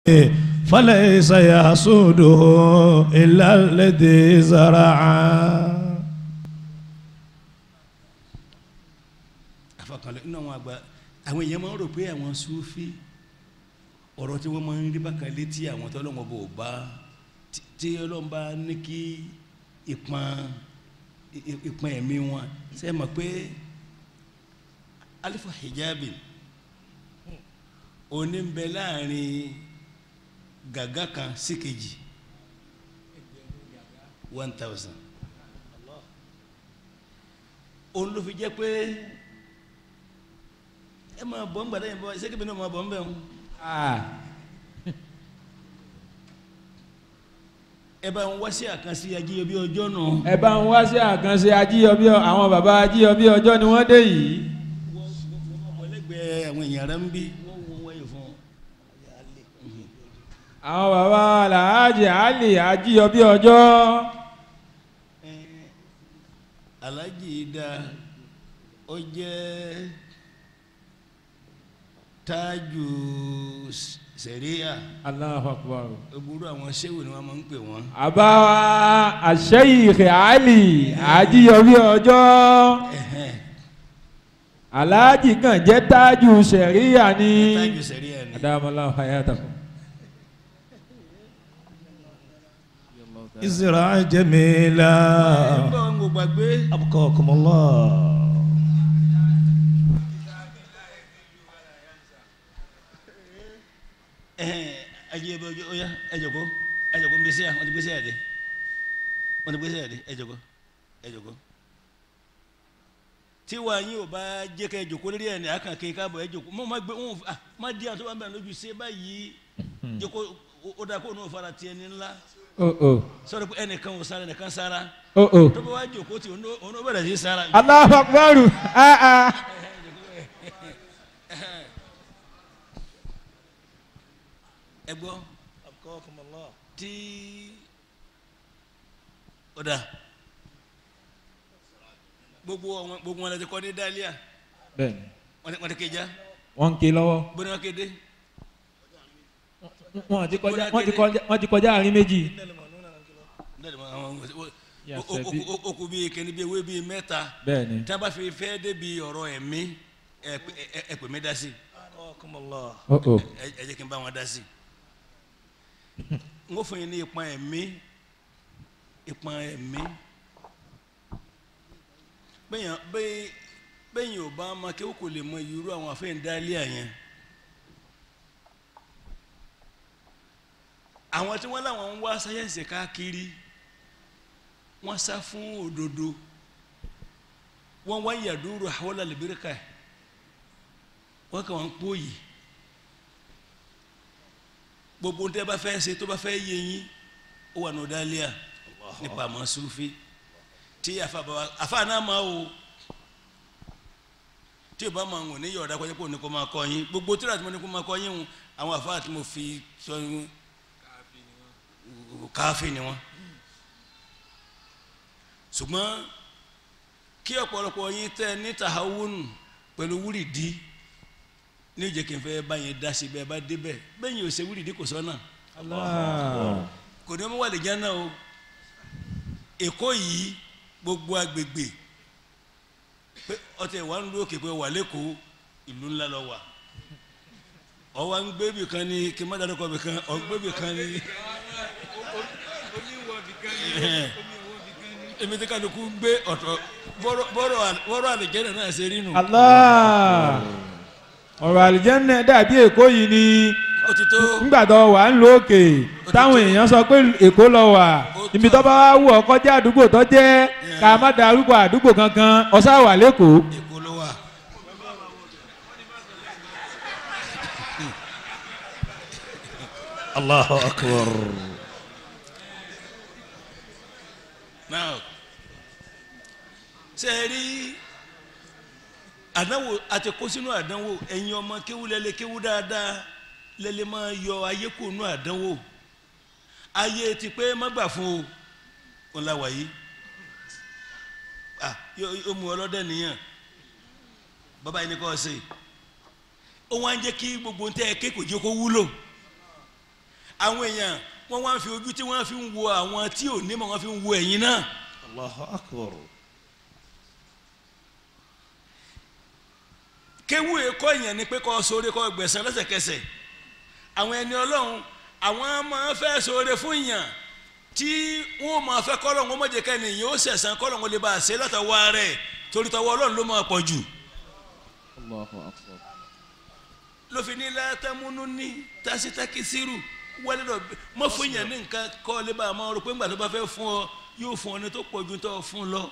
فليس يحصده إلا الذي زرع. Àfọkànlẹ̀ nínú àwọn àgbà àwọn èèyàn máa ń rò pé àwọn Súfí ọ̀rọ̀ tí wọ́n máa ń rí bákan létí àwọn tọ́lọ́wọ́n bò bá tí Ọlọ́run bá ní kí ìpọn ẹ̀mí wọn ṣe mọ̀ pé alifu hijabi òní ń bẹ láàrin gàgá kan sí kejì 1000. Òun ló fi jẹ́ pé ẹ máa bọ̀ ń gbàdá yẹn bọ̀ ṣé kébì náà máa bọ̀ ń bẹ̀ ń. Ẹ bá ń wá sí àkànṣe ajíyọbí ọjọ́ náà. Ẹ bá ń wá sí àkànṣe ajíyọbí àwọn bàbá ajíyọbí ọjọ́ ni wọ́n dé yìí. Wọ́n wọ́n lẹ́gbẹ̀ẹ́ àwọn èèyàn rẹ̀ ń bí wọ́n wọ́n wáyé fún ọ. Àwọn bàbá Alhaji Ali ajíyọbí ọjọ́. Alhaji da ó jẹ́ tájù sẹ̀ríà. Allahu Akbar. Gbogbo àwọn ṣéwù ni wọ́n máa ń pè wọ́n. Àbá Sheikh Ali ajíyọbí ọjọ́. Alhaji kan jẹ́ tájù sẹ̀ríà ni. Tájù sẹ̀ríà ni. Adamallahu hayatakum. ازرع جميلا أبقاكم الله. Tí wàá yín ò bá jẹ́ ká ẹ jókòó lórí ẹ̀ ní àkànkè káàbọ̀ ẹ jókòó mọ́ má gbé wọn má di àwọn tó bá ń bẹ̀rẹ̀ lójú ṣe báyìí jókòó ó dáa kó òun fara tiẹ̀ ní ńlá sọ̀rọ̀ pé ẹnìkan ò sára ẹnìkan sára tó bá wá jókòó tí òun ó bẹ̀rẹ̀ sí sára. Allahu Akbar. Ẹ gbọ́ tí ó dáa gbogbo wọn lè ti kọ́ ní dálíà. Bẹ́ẹ̀ni. Wọ́n ti kéjà. Wọ́n ń ké lọ́wọ́. Bóni wọ́n kéde. Wọ́n ti kọjá àárín méjì. O kù bíi kẹ́ni bíi ewé bíi mẹ́ta. Bẹ́ẹ̀ni. Tí a bá fi fẹ́ débi ọ̀rọ̀ ẹ̀mí ẹ pè mí dá sí. Ẹ jẹ́ kí n bá wọn dá sí. N kò fún yín ní ìpọn ẹ̀mí ìpọn ẹ̀mí. Bẹ́yìn ò bá ma kéwù kò lè mọ irú àwọn àfẹ́ǹdálíà yẹn. Àwọn tí wọ́n láwọn ń wá sáyẹ́ǹsì káàkiri wọ́n sá fún òdodo wọ́n wá yàdúró àwọn àlùbíríkà wọ́n kàn wọ́n ń pòyì gbogbo tẹ́ bá fẹ́ ṣe tó bá fẹ́ yé yín ó wà ní ọ̀dálíà nípa àmọ́ Súfí tí afa bá afa náà máa o tí o bá máa ń wò ní yọ̀ọ̀dá kọjá pé òní kò máa kọ́ yín gbogbo tí mo ní kò máa kọ́ yín o àwọn afa tí mo fi sọ yín káfí ni wọn. Ṣùgbọ́n kí ọ̀pọ̀lọpọ̀ yín tẹ́ ní tàháwùnù pẹ̀lú wúrìdí ní ìjẹ́ kí n fẹ́ bá yẹn dá sí bẹ́ẹ̀ bá débẹ̀ bẹ́ẹ̀ yẹn ò ṣe wúrìdí kò sọ́nà kò ní ọmọ wà lè jẹ́ náà o. Èkó yìí gbogbo agbègbè pé ọtẹ wà ń lu òkè pé wà lẹ́kọ̀ọ́ ìlú ńlá lọ wà ọwọ́ ń gbé bì kan ní kí n má dárúkọ bì kan ọ̀ ń gbé bì kan ní. Èmi tí kálukú gbé ọ̀tọ̀ bọ́rọ̀ àlìjẹ́nà náà ṣe rí nù. Allah ọ̀rọ̀ àlìjẹ́nà dàbí Èkó yìí ni nígbà tó wà ń lo òkè táwọn èèyàn sọ pé Èkó lọ wà ibi tó bá wá wù ọ́ kọjá àdúgbò tó jẹ́ ká má darúgbó àdúgbò kankan ọ̀sá wà lẹ́kọ̀ọ́. Èkó ló wà. Allahu Akbar. Now ṣe rí àdánwò àti kó sínú àdánwò ẹ̀yin ọmọ kéwú lẹ́lẹ́ kéwú dáadáa lẹ́lẹ́ máa yọ ayé kò nú àdánwò ayé ti pé má gbà fún o kò la wà yìí ah yóò mú ọlọ́dẹ nìyẹn bàbá yìí ni kò ṣe ó wá ń jẹ́ kí gbogbo ń tẹ́ ẹ ké kò jẹ́ kó wúlò. Àwọn èèyàn wọ́n wá ń fi ojú tí wọ́n fi ń wo àwọn tí ò ní mọ̀ wọ́n fi ń wo ẹ̀yin náà. Allahu akbar. Kéwú ẹ̀kọ́ èèyàn ni pé kó sóore kó gbẹ̀san lẹ́sẹ̀kẹsẹ̀. Àwọn ẹni Ọlọ́run àwọn máa fẹ́ sóore fún èèyàn tí wọ́n máa fẹ́ kọ́lọ́hún ó mọ̀jẹ̀ kẹ́ni yìí ó sẹ̀sán kọ́lọ́hún lè bá a ṣe látọwọ́ rẹ̀ torí tọwọ́ Ọlọ́run ló máa pọ̀ jù. Allahu akbar. Ló fi ní látàmúnú ní tásítákísírù wọlé lọ mọ fún yẹn ní nǹkan kọ́ lè bá a máa rò pé ńgbà tó bá fẹ́ fún ọ yóò fún ọ ní tó pọ̀ ju tó fún lọ.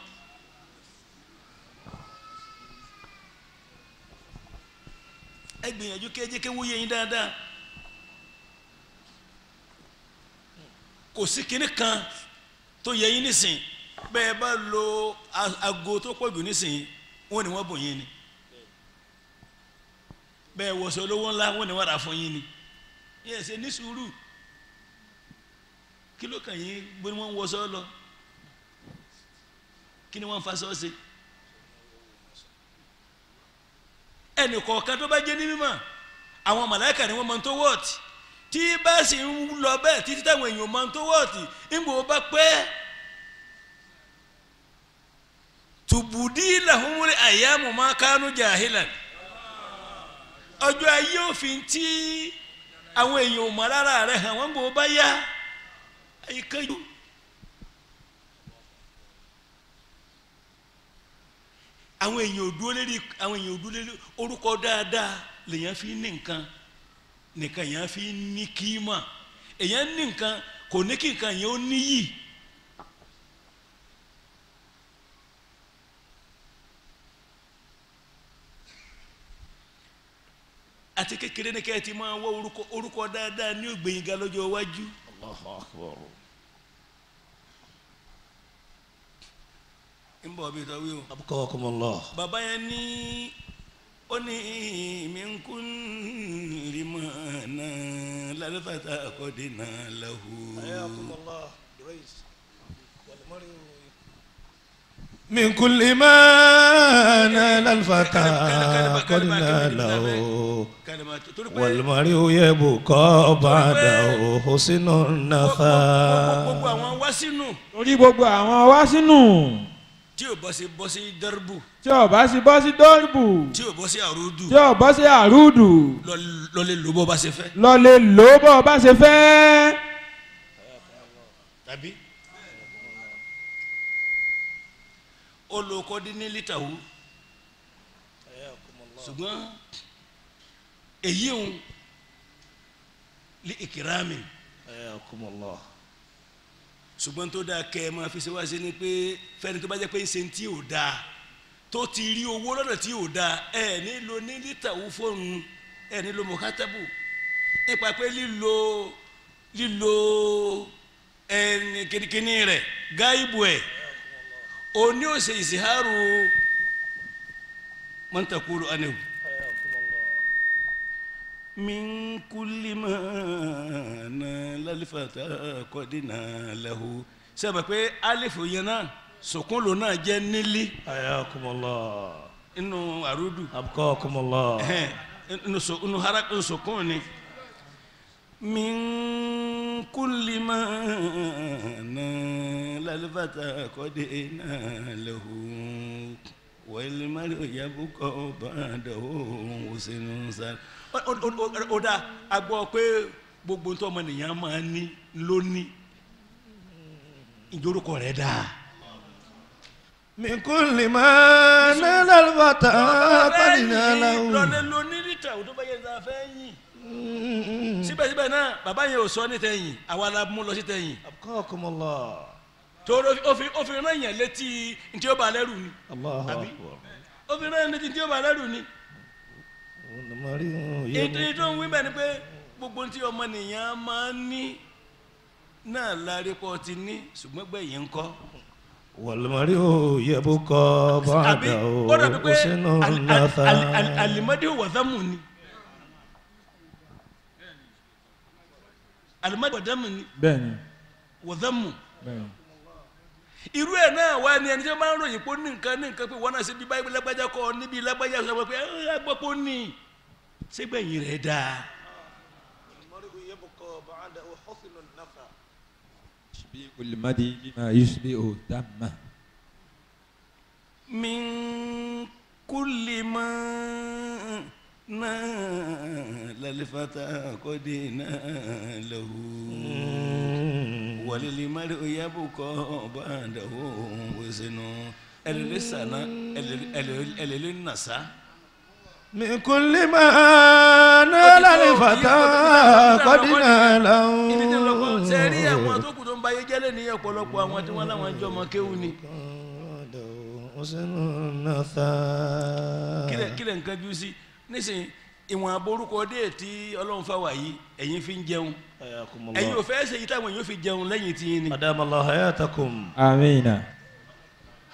Ẹ gbìyànjú kí ẹ jẹ́ kí wọ́n yé yín dáadáa. Kò sí kinní kan tó yẹ yín nísìn bẹ́ẹ̀ bá lo aago tó pọ̀ jù nísìn wọ́n ní wọ́n bùn yín ni, bẹ́ẹ̀ wọṣọ olówó ńlá wọ́n ní wọ́n rà fún yín ni. Yẹ ṣe ní sùúrù, kí ló kàn yín bó ni wọ́n ń wọṣọ lọ, kí ni wọ́n ń faṣọ ṣe? Ẹnì kọ̀ọ̀kan tó bá jẹ́ ní mímọ̀ àwọn màláíkà ni wọ́n máa ń tó wọ́ọ̀tì tí bá sì ń lọ bẹ́ẹ̀ títí táwọn èèyàn máa ń tó wọ́ọ̀tì ńgbò bá pẹ́ tùbùdí làhùnmúlẹ̀ àyàmù máa kánú jàhílà ọjọ́ ayé òfin tí àwọn èèyàn ò mọ̀ lára rẹ̀ hàn wọ́n gbò bá yá ayíkájú. Àwọn èèyàn ò dúró lérí, àwọn èèyàn ò dúró lérí orúkọ dáadáa lèèyàn fi ní nǹkan nìkan èèyàn fi ní kíímà, èèyàn ní nǹkan kò ní kí nǹkan yẹn ó níyì. Àti kékeré ní kẹ́ẹ̀ tí máa wọ orúkọ orúkọ dáadáa ní ògbéyìnga lọ́jọ́ iwájú. Allahu akbar. Ń bọ̀ bí tọ́wé o. Abqakumullah. Bàbá yẹn ní ó ní min kulli ma lalfata qadina lahu. Ayakumullah. Min kulli ma lalfata qadina lahu. Wal-mar'u yabqa ba'dahu husnun nafa. Gbogbo àwọn wá sínú. Torí gbogbo àwọn wá sínú. Tí o bọ́ sí bọ́ sí dọ́rùbù. Tí o bá sí bọ́ sí dọ́rùbù. Tí o bọ́ sí àrúdù. Tí o bọ́ sí àrúdù. Lọ́lẹ̀ ló bọ́ bá ṣe fẹ́. Lọ́lẹ̀ ló bọ́ bá ṣe fẹ́. Tàbí olùkọ́ dín ní lítà wú. Ṣùgbọ́n èyí ń lé ìkìrámì. Ṣùgbọ́n tó dáa kẹ́ ẹ máa fi ṣe wá sí ni pé fẹ́ni tó bá jẹ́ pé ń ṣe tí ò dáa tó ti rí owó lọ́dọ̀ tí ò dáa ẹ nílò ní lítà wú fóònù ẹ nílò mọ̀kátàbù nípa pé lílo lílo ẹni kìnnìkìnnì rẹ̀ gáìbù ẹ̀ òní ò ṣe ìsìhárù mọ́ntàkùrù ànihu. Min kulli ma lalfata qadina lahu. Sábà pé alifu yẹn náà sọkúnlò náà jẹ́ nílí. Ayakumullah. Inú àrúdù. Abqakumullah. Inú hara sọkún ni. Min kulli ma lalfata qadina lahu. Wal-mar'u yabqa ba'dahu husnun sal. Ó dá a gbọ́ pé gbogbo tó ọmọnìyàn máa ní lóní ìjórúkọ rẹ̀ dáa. Min kulli ma lalfata qadina lahu. Lọ́lẹ́ lóní lítà tó bá yẹ ta fẹ́ yìn. Síbẹ̀síbẹ̀ náà bàbá yẹn ò sọ ní tẹ̀yìn àwa la mú lọ sí tẹ̀yìn. Abqakumullah. Torí ó fi rán yẹn létí ntí ó bá lẹ́rù ni. Allahu akbar. Ó fi rán yẹn létí ntí ó bá lẹ́rù ni. Ètò tó ń wí bẹ́ẹ̀ ni pé gbogbo tí ọmọnìyàn máa ń ní náà lárípọ̀ ti ní ṣùgbọ́n gbẹ̀yìn ń kọ́. Wal-mar'u yabqa ba'dahu husnun nafa. Alimadi wàdámù ni. Alimadi wàdámù ni. Bẹ́ẹ̀ni. Wàdámù. Bẹ́ẹ̀ni. Irú ẹ̀ náà wá ní ẹni tí wọ́n máa ń ròyìn pé ó ní nǹkan ní nǹkan pé wọ́n náà ṣe bí báyìí lágbájá kọ́ níbi lágbájá sọ pé ẹ gbọ́ pé ó ní ṣégbẹ̀yìn rẹ̀ dáa. يبقى بعده حسن النفع تشبيه المدي بما يشبه دمه من كل ما نال الفتى قد ناله وللمرء يبقى بعده وزن ẹlẹ́sànà ẹlẹ́nàṣà. من كل ما نال الفتى قد ناله. Ibi tí ń lọ kọ́ ṣe rí àwọn tó kù tó ń ba ayé jẹ́lẹ̀ ní ọ̀pọ̀lọpọ̀ àwọn tí wọ́n láwọn jọ ọmọ kéwú ni. Kílẹ̀ nǹkan jú sí nísìnyí ìwọ̀n aborúkọ dé tí Ọlọ́run fà wá yìí ẹ̀yin fi ń jẹun ẹ̀yin ò fẹ́ ṣe yìí táwọn èèyàn fi jẹun lẹ́yìn tí yín ni. أدام الله حياتكم. Amina.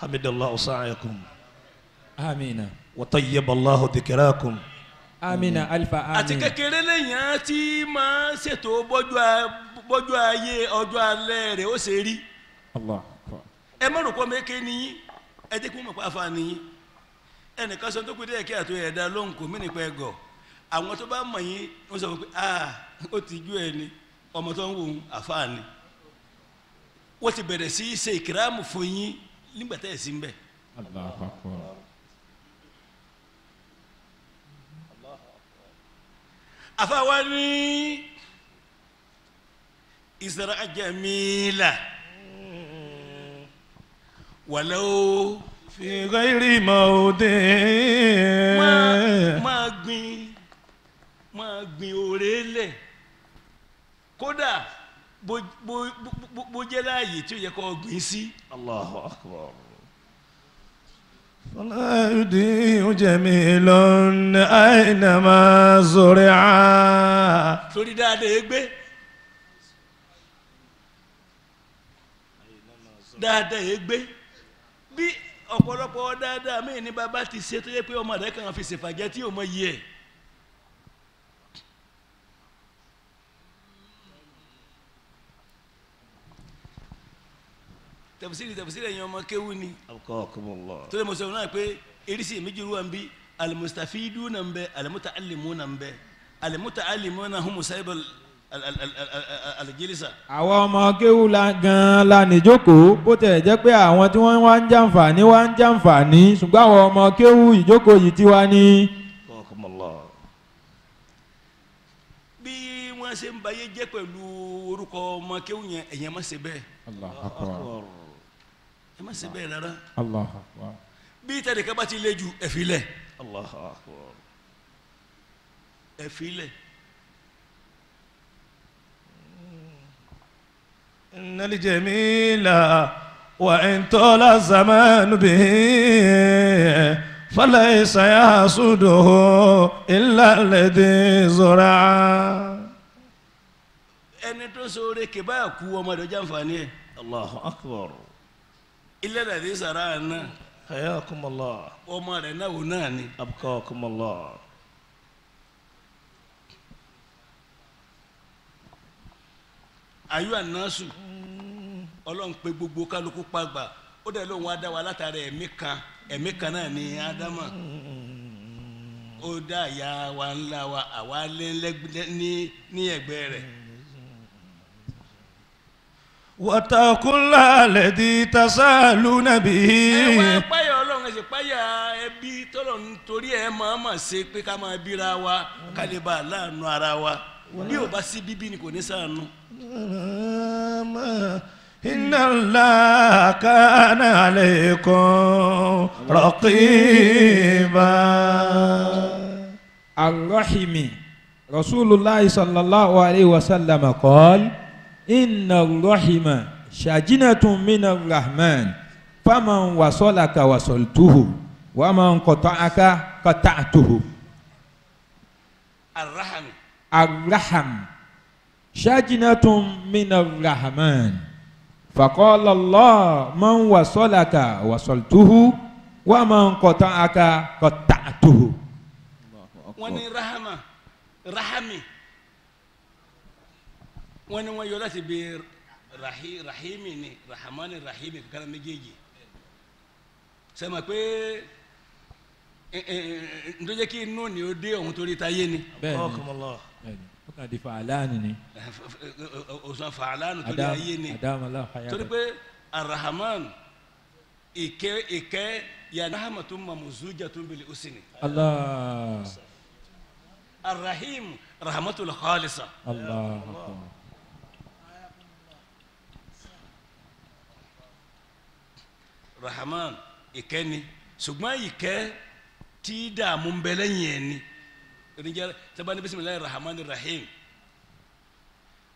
حمد الله سعيكم. Amina. وطيب الله ذكراكم. Amina alfa amina. Àti kékeré lẹ́yìn á tí máa ṣètò bọ́jú ayé ọjọ́ alẹ́ rẹ̀ ó ṣe rí. Allah akbar. Ẹ má rò pọ́ mẹ́kẹ́ nìyí ẹ jẹ́ kí wọ́n mọ̀ pé afa nìyí ẹnìkan sọ tó kú díẹ̀ kí àtò ẹ̀dá lóhùn kò mí nípa ẹ̀gọ́ àwọn tó bá mọ̀ yín wọ́n sọ pé ah ó ti jú ẹ ni ọmọ tó ń wò ó àfa ni wọ́n ti bẹ̀rẹ̀ sí í ṣe ìkìrámù fún yín nígbà tẹ́ ẹ̀ sí ń bẹ̀. Allahu akbar. Àfa wa ní ìsara jamila wàlẹ́ في غير موضع. Máa gbin oore lẹ̀ kódà bó jẹ́ láàyè tí ó yẹ kó gbìn sí. الله أكبر. فلا يضيع جميل أينما زرع. Torí dáadáa gbé dáadáa gbé bí ọ̀pọ̀lọpọ̀ dáadáa mí ní bàbá ti ṣe tó yẹ pé ọmọ rẹ̀ kàn fi ṣèfàjẹ́ tí ò mọ yìí ẹ̀. Tafsiri ẹ̀yin ọmọ kéwú ni. Abqakumullah. Tó lè mọ̀ sọ̀rọ̀ náà pé erisi méjì wà ń bí al-mustafiduna ń bẹ al-muta'allimuna ń bẹ al-muta'allimuna humu sahibul al-jilsa. Àwọn ọmọ kéwú la gan-an la níjókòó bó tẹ̀ jẹ́ pé àwọn tí wọ́n wá ń jàǹfààní wá ń jàǹfààní ṣùgbọ́n àwọn ọmọ kéwú ìjókòó yìí ti wá ní. Abqakumullah. Bí wọ́n ṣe ń bayé jẹ́ pẹ̀lú orúkọ ọmọ kéwú yẹn ẹ̀yẹn má ṣe bẹ́ẹ̀. Allahu akbar. Ẹ má ṣe bẹ́ẹ̀ rárá. Allahu akbar. Bí tẹnìkan bá ti le jù ẹ fi lẹ̀. Allahu akbar. Ẹ fi lẹ̀. إن الجميل وإن طال الزمان به فليس يحصده إلا الذي زرع. Ẹni tó sọ̀rọ̀ kìbá kú ọmọ rẹ̀ jàǹfààní ẹ̀. Allahu akbar. Ilé rẹ̀ sàrà náà. حياكم الله. Ọmọ rẹ̀ náà wò náà ni. أبقاكم الله. Ayu anasu Ọlọ́run pé gbogbo kálukú pàgbà ó dẹ̀ lóun wá dá wa látara ẹ̀mí kan náà ní Ádámà ó dá ìyá wa ńlá wa àwa lé ní ẹ̀gbẹ́ rẹ̀. واتقوا الله الذي تساءلون به. Ẹ wá páyà Ọlọ́run ẹ sì páyà ẹbí tọ́lọ̀ nítorí ẹ máa ma ṣe pé ká máa bíra wa ká lè bá a láàánú ara wa bí ò bá sí bíbí ni kò ní ṣàánú. إن الله كان عليكم رقيبا. الرحم رسول الله صلى الله عليه وسلم قال إن الرحم شجنة من الرحمن فمن وصلك وصلته ومن قطعك قطعته. الرحم الرحم شجنة من الرحمن فقال الله من وصلك وصلته ومن قطعك قطعته. Wọ́n ní rahama rahami wọ́n ní wọ́n yọ láti bí rahimi ni rahamani rahimi kankan méjèèjì sẹ́mi pé ntọ́jẹ́ kí inú ni ó dé ọ̀hún torí ta yé ni. Bẹ́ẹ̀ni. Ó kàn di fàlànù ni. Òsàn fàlànù torí ayé ni. Torí pé Arahman ìkẹ́ ìkẹ́ yàrá rahmatun mamzujatun bil husni. Allah. Arahim rahmatul khalisa. Allah. Rahman ìkẹ́ ni ṣùgbọ́n ìkẹ́ tí dààmú ń bẹ lẹ́yìn ẹ̀ ni oníjẹ́ sábà ní bisimilayi rahman rahim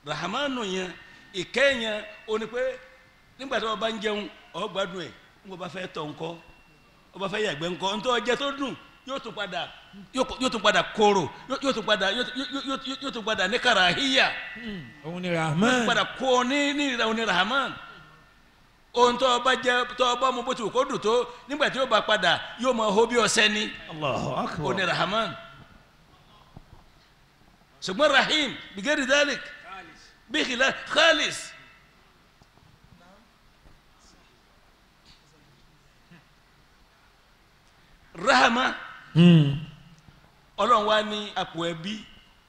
rahman yẹn ìkẹ́ yẹn ó ní pé nígbà tí wọ́n bá ń jẹun ó gbádùn ẹ̀ nígbà bá fẹ́ tọ̀ ńkọ́ ó bá fẹ́ yàgbẹ́ ńkọ́ ntọ́ ọjẹ́ tó dùn yóò tún padà yóò tún padà kóró yóò tún padà yóò tún padà ní kàràhíyà. Òun ni rahman. Yóò tún padà kó ní òun ni rahman. Ohun tó bá jẹ tó bá mu bó ti wù kó dùn tó nígbà tí yóò bá padà yóò máa hó bí ọṣẹ ni. Allahu akbar. Òun ni rahman. Ṣùgbọ́n rahim bigeri dalik bíkìlá khalis. Rahama. Ọlọ́run wa ní àpò ẹbí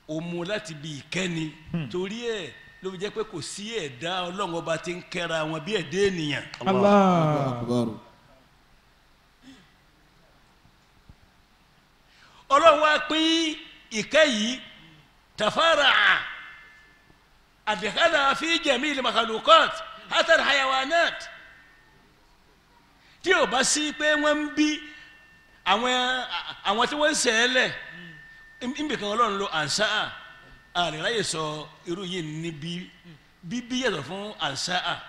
òmu láti bí ìkẹ́ni torí ẹ̀ ló fi jẹ́ pé kò sí ẹ̀dá Ọlọ́run ọba tí ń kẹ́ra wọn bí ẹ̀dá ènìyàn. Allah. Ọlọ́run wa pín ìkẹ́ yìí tafara adkhala fi jamil makhluqat hatta alhayawanat tí ò bá sí pé wọ́n ń bí àwọn tí wọ́n ń sẹ́ẹ̀lẹ̀ nbìkan Ọlọ́run lo ansaa àríráyè sọ irú yìí níbi bíbí yàtọ̀ fún ansaa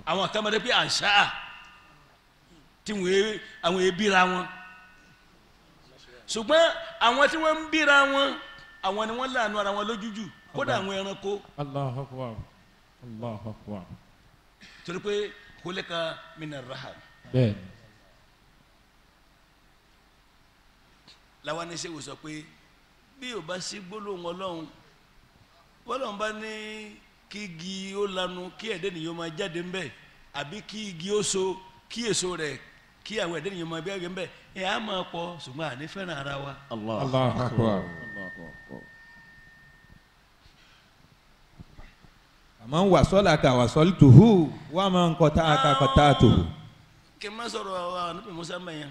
àwọn àkàmọ́dé pé ansaa tí àwọn ebíra wọn ṣùgbọ́n àwọn tí wọ́n ń bíra wọn àwọn ni wọ́n láàánú ara wọn lójújù kódà àwọn ẹranko. Allahu akbar Allahu akbar. Torí pé khuliqa minar raham. Bẹ́ẹ̀ni. Làwọn aníṣẹ́ wò sọ pé bí o bá sí gbólóhùn Ọlọ́run Ọlọ́run bá ní kí igi ó lanu kí ẹ̀dẹ́ nìyó máa jáde ńbẹ̀ àbí kí igi ó so kí èso rẹ̀ kí àwọn ẹ̀dẹ́ nìyó máa bẹ́ẹ̀ ńbẹ̀ ẹ̀ á máa pọ̀ ṣùgbọ́n àní fẹ́ràn ara wa. Allahu akbar. Àmọ́ wàsọ́là kà wàsọ́lì tòhú wà máa ń kọ́tà kà kọ́tà tòhú. Kí n má sọ̀rọ̀ Ànábì Musa mẹ́yàn.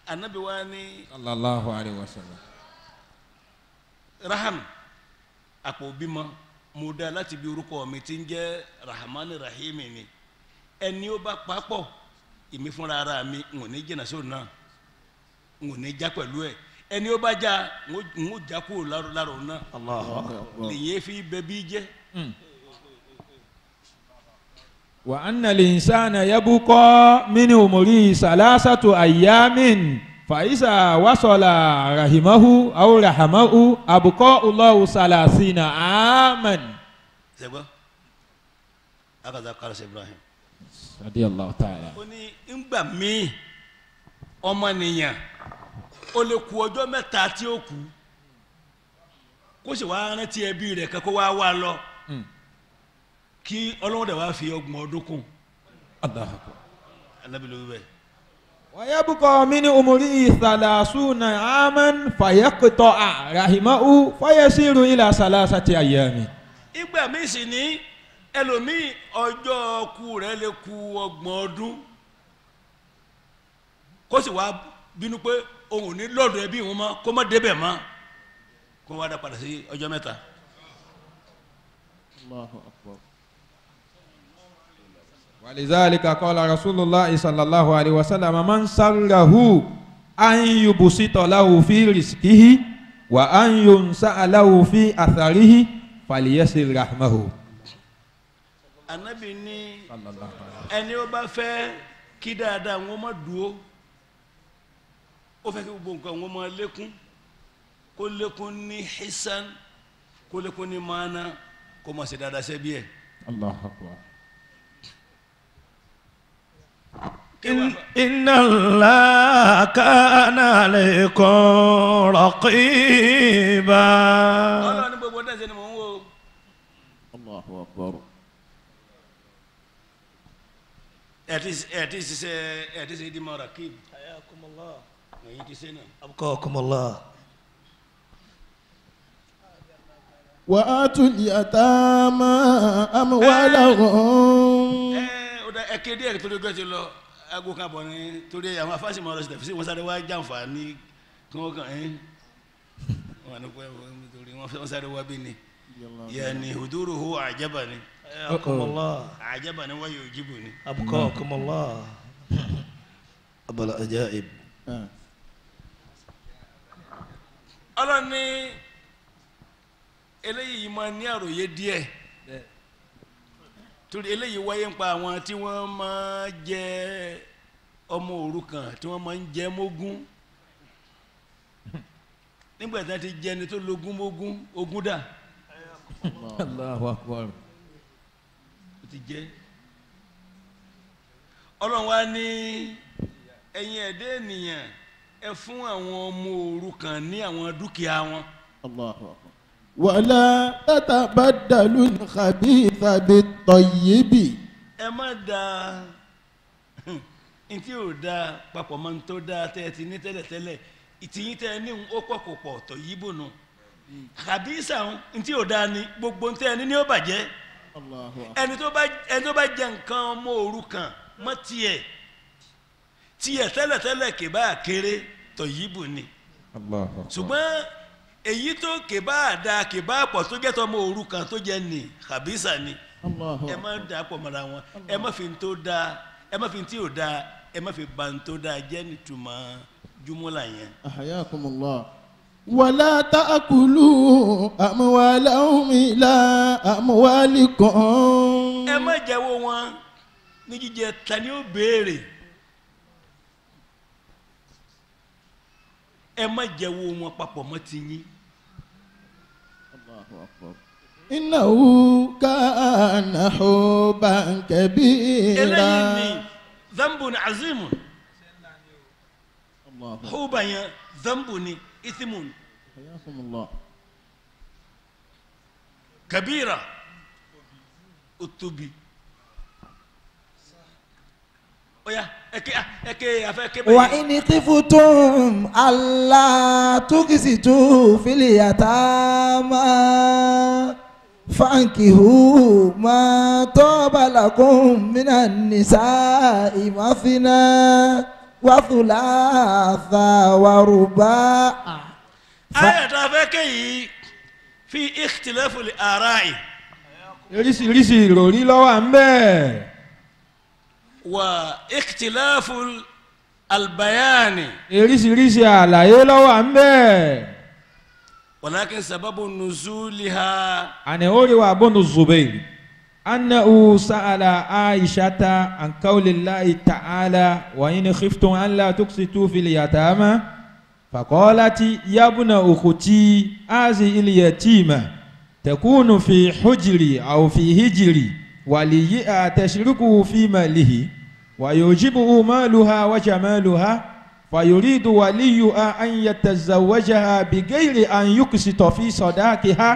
Anabi wa ni sallallahu alaihi wasallam raham àpò bímọ mo dá láti bí orúkọ mi tí ń jẹ́ rahman rahim ni ẹni ó bá papọ̀ èmi fúnra ara mi n ò ní jìnnà sóun náà n ò ní já pẹ̀lú ẹ̀ ẹni ó bá já n ó já kúrò lára òun náà lèyìn fi bẹ bí jẹ́. Wa anna al-insana yabqa min umrihi salasatu ayyamin fa iza wasala rahimahu aw rahamahu abqa Allahu salasina aman. Sẹ́gbọ́ akaza kárọ̀sì Ibrahim. Radiyallahu ta'ala. Ó ní ńgbà míì ọmọnìyàn ó lè kú ọjọ́ mẹ́ta tí ó kú kó sì wá rántí ẹbí rẹ̀ kan kó wá wá lọ. Kí Ọlọ́run dẹ̀ wá fi ọgbọ̀n ọdún kún. Allahu akbar. Ànábì ló wí bẹ́ẹ̀. Wa yabqa min umrihi thalathuna aman fayaqta'a rahimahu fayasiru ila salasati ayyami. Ìgbà míì sì ní ẹlòmíì ọjọ́ kú rẹ̀ lè kú ọgbọ̀n ọdún kó sì wá bínú pé òun ò ní lọ́dọ̀ ẹbí òun mọ́ kó má débẹ̀ mọ́ kó wá dá padà sí ọjọ́ mẹ́ta. Allahu akbar. ولذلك قال رسول الله صلى الله عليه وسلم من سره أن يبسط له في رزقه وأن ينسأ له في أثره فليصل رحمه. Ànábì ní ẹni ó bá fẹ́ kí dáadáa wọn má dúró ó fẹ́ kí gbogbo nǹkan wọn máa lékún kó lékún ní hisan kó lékún ní maana kó má ṣe dáadáa sẹ́bi ẹ̀. Allahu akbar. Inna Allaha kana alaykum raqiba. Ọlọ́run ní gbogbo ọdún ẹ̀sẹ̀ ni mò ń wò. Allahu akbar. Ẹ ti ṣiṣẹ́ ẹ ti ṣe ìdí mọ́ rakib. Hayakumullah. Ẹ̀yin ti ṣe náà. Abqakumullah. وآتوا اليتامى أموالهم. Ẹ kéde ẹ̀ torí ọjọ́ ti lọ aago kan bọ̀ ni torí àwọn afásìmọ̀ ọ̀rọ̀ ṣẹ̀fẹ̀ sí wọn sáré wá jàǹfààní kí wọ́n kàn ẹ́ wọn ní pẹ́ torí wọ́n sáré wá bí ni yẹni huduruhu àjẹbani àjẹbani wọ́n yóò jíbu ni. Abqakumullah. Abal ajaib. Ọlọ́run ní eléyìí máa ní àròyé díẹ̀ torí eléyìí wáyé ń pa àwọn tí wọ́n máa jẹ ọmọ òrukàn tí wọ́n máa ń jẹ mógún nígbà tí wọ́n ti jẹ ẹni tó lógún mógún ogún dà. Allahu Akbar. Ó ti jẹ. Ọlọ́run wá ní ẹ̀yin ẹ̀dẹ́ ènìyàn ẹ fún àwọn ọmọ òrukàn ní àwọn dúkìá wọn. Allahu Akbar. Wala tatabaddalu al-khabitha bit-tayyibi. Ẹ má da ntí ò da papọ̀ mọ́ ntó da tẹ́ ẹ ti ní tẹ́lẹ̀tẹ́lẹ̀ ìtìyín tẹ́ ẹ ní ó pọ̀ kò pọ̀ tọ̀ yí bò nù. Khabisa ntí ò da ni gbogbo ntẹ́ ẹ ní ní ó bàjẹ́. Ẹni tó bá jẹ nǹkan ọmọ òrukàn mọ́ tiẹ̀ tiẹ̀ tẹ́lẹ̀tẹ́lẹ̀ kì bá kéré tọ̀ yí bò ni. Ṣùgbọ́n èyí tó kèbá da kèbá pọ̀ tó jẹ́ tọmọ òrukàn tó jẹ́ ní kàbísà ni. Ẹ má da pọ̀ mọ́ra wọn, ẹ má fi tó da, ẹ má fi tí ò da, ẹ má fi ba tó da jẹ́ nítumọ̀ júmọ́lá yẹn. Ahyakumullah. Wala ta'kulu amwalahum ila amwalikum. Ẹ má jẹ́wọ́ wọn ní jíjẹ ta ni ó béèrè. Ẹ má jẹ́wọ́ wọn papọ̀ mọ́ ti yín. Innahu kana huban kabira. Eléyìí ni dhanbun azimun. Huban yẹn dhanbun ni ithimun. Kabira ó tóbi. Oya eke eke afẹ kebe. Wa in khiftum alla tuqsitu fil yatama fankihu ma taba lakum minan nisa'i mathna wa thulatha wa ruba'. Aya ta fẹ́ ké yìí fi ikhtilafil ara'i. Oríṣiríṣi ìròrí ló wà ńbẹ̀. Wa ikhtilafu albayani. Oríṣiríṣi àlàyé ló wà ńbẹ̀. Walakin sababu nuzuliha. Àní Urwa bunu Zubair annahu sa'ala Aishata an qawlillahi ta'ala wa in khiftum an la tuqsitu fil yatama faqalat ya ibna ukhti hazihi al-yatima takunu fi hujri aw fi hijri waliyya tashriku fi malihi ويعجبه مالها وجمالها فيريد وليها أن يتزوجها بغير أن يقسط في صداقها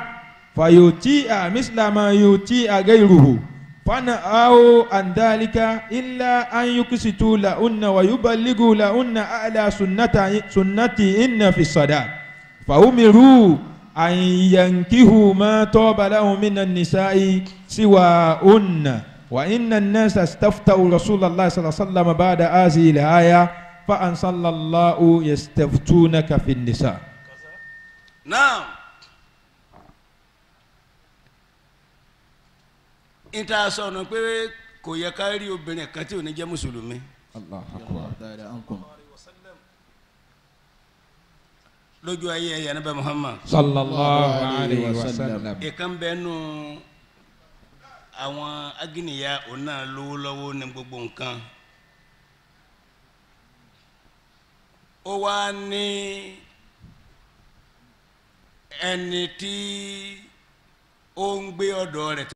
فيؤتيها مثل ما يؤتيها غيره فنهوا عن ذلك إلا أن يقسطوا لهن ويبلغوا لهن أعلى سنتهن في الصداق فأمروا أن ينكحوا ما طاب لهم من النساء سواهن وإن الناس استفتوا رسول الله صلى الله عليه وسلم بعد هذه الآية فأنزل الله يستفتونك في النساء. نعم. Ìta sọ̀nà pé kò yẹ ká rí obìnrin kan tí ò ní jẹ́ mùsùlùmí. Allahu akbar. Lójú ayé ẹ̀yà níbẹ̀ Muhammad. Sallallahu alayhi wa sallam. Ìkan bẹ́ẹ̀ nù àwọn agínìyà òun náà lówó lọ́wọ́ ní gbogbo nǹkan. Ó wá ní ẹni tí ó ń gbé ọ̀dọ̀ rẹ̀.